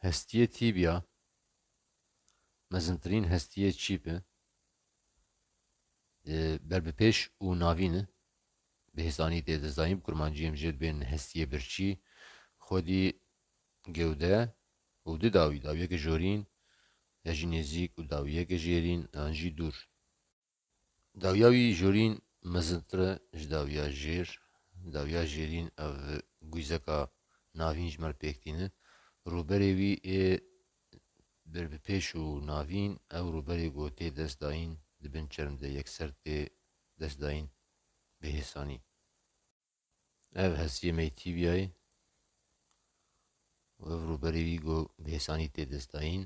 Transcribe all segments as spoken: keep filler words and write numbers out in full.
Hestiyê tîbya mezintirîn hestiyê çîp e. E, berbipêş û navîn e. Bi hêsanî tê destdayîn, bi kurmancî em jê dibên hestiyê birçî, xwedî gewde û di dawî, dawiyeke jorîn ya jî nêzîk û dawiyeke jêrîn yan jî dûr. Dawiya wî jorîn mezintir e ji dawiya jêr. Dawiya jêrîn ev gûzeka navîn ji me re pêk tîne. Rûberê wî ê berbipêş û navîn, ew rûberê ku tê destdayîn di bin çerm de yekser tê destdayîn bi hêsanî. Ev hestiyê me yê tîbyayê û ev rûberê wî ku bi hêsanî tê destdayîn.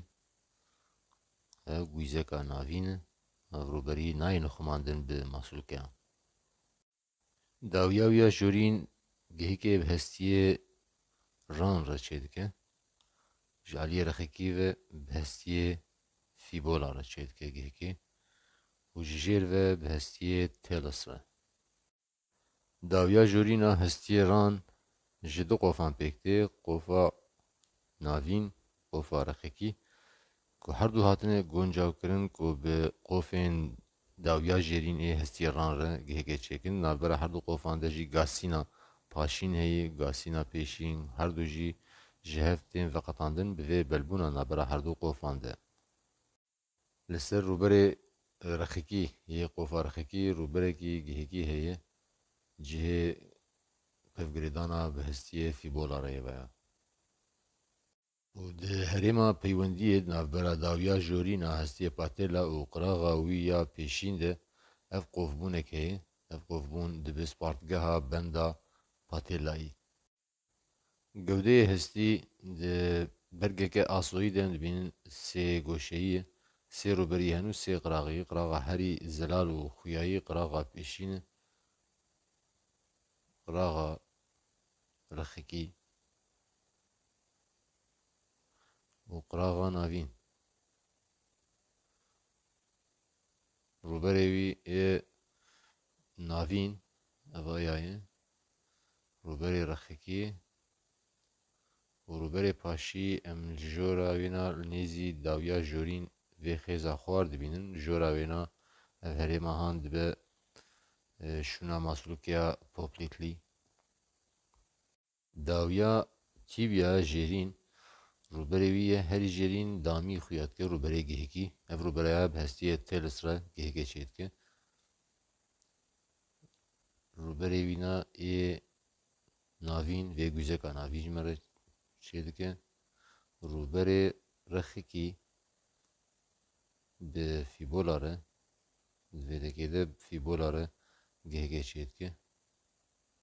Ev gûzeka navîn e. Ev rûberî nayê nixumandin bi masûlkeyan. Dawiya wî ya jorîn gihikê bi hestiyê ran re çêdike. Ji aliyê rexekî ve bi hestiyê fîbola re çêdike gihikê û ji jêr ve bi hestiyê telis re. Dawiya jorîna hestiyê ran ji du qofan pêk tê, qofa navîn, qofa rexekî, ku her du hatine guncawkirin ku bi qofên dawiya jêrîn ê hestiyê ran re giheke çêkin. Navbera her du qofan de jî gasîna paşîn heye, gasîna pêşîn, her du jî ji hev tên veqetandin, bi vê belbûna navbera her du qofan de. Li ser rûberê rexikî yê qofa rexikî rûberekî gihikî heye, cihê pevgirêdana bi hestiyê fîbola re ye veya. Û di herêma peywendiyê di navbera dawiya jorîna hestiyê patela û qiraxa wî ya pêşîn de ev qofbûnek heye. Ev qofbûn dibe spartgeha benda patelayî. Gewdeyê hestî di bergeke asoyî de dibînin sê goşeyî ye. Sê rûberî hene û sê qiraxî. Qiraxa herî zelal û xuyayî qiraxa pêşîn e. Qiraxa rexikî û qiraxa navîn. Rûberê wî ê navîn, ev aya ye. Rûberê rexikî û rûberê paşî em li jora wêna li nêzî dawiya jorîn vê xêza xwar dibînin. Jora wêna ev herêma han dibe, e, şûna masûlkeya Poplîtlî. Dawiya tîbiya jêrîn, rûberê wî ye herî jêrîn damî xuya dike rûberê gihikî. Ev rûbereya bi hestiyê telis re gihikê çêdike. Rûberê wîna ê navîn, vê guzeka navîn ji me re çêdike. Rûberê rexikî bi fîbola re, di vê dekê de bi fîbola re gihikê çêdike.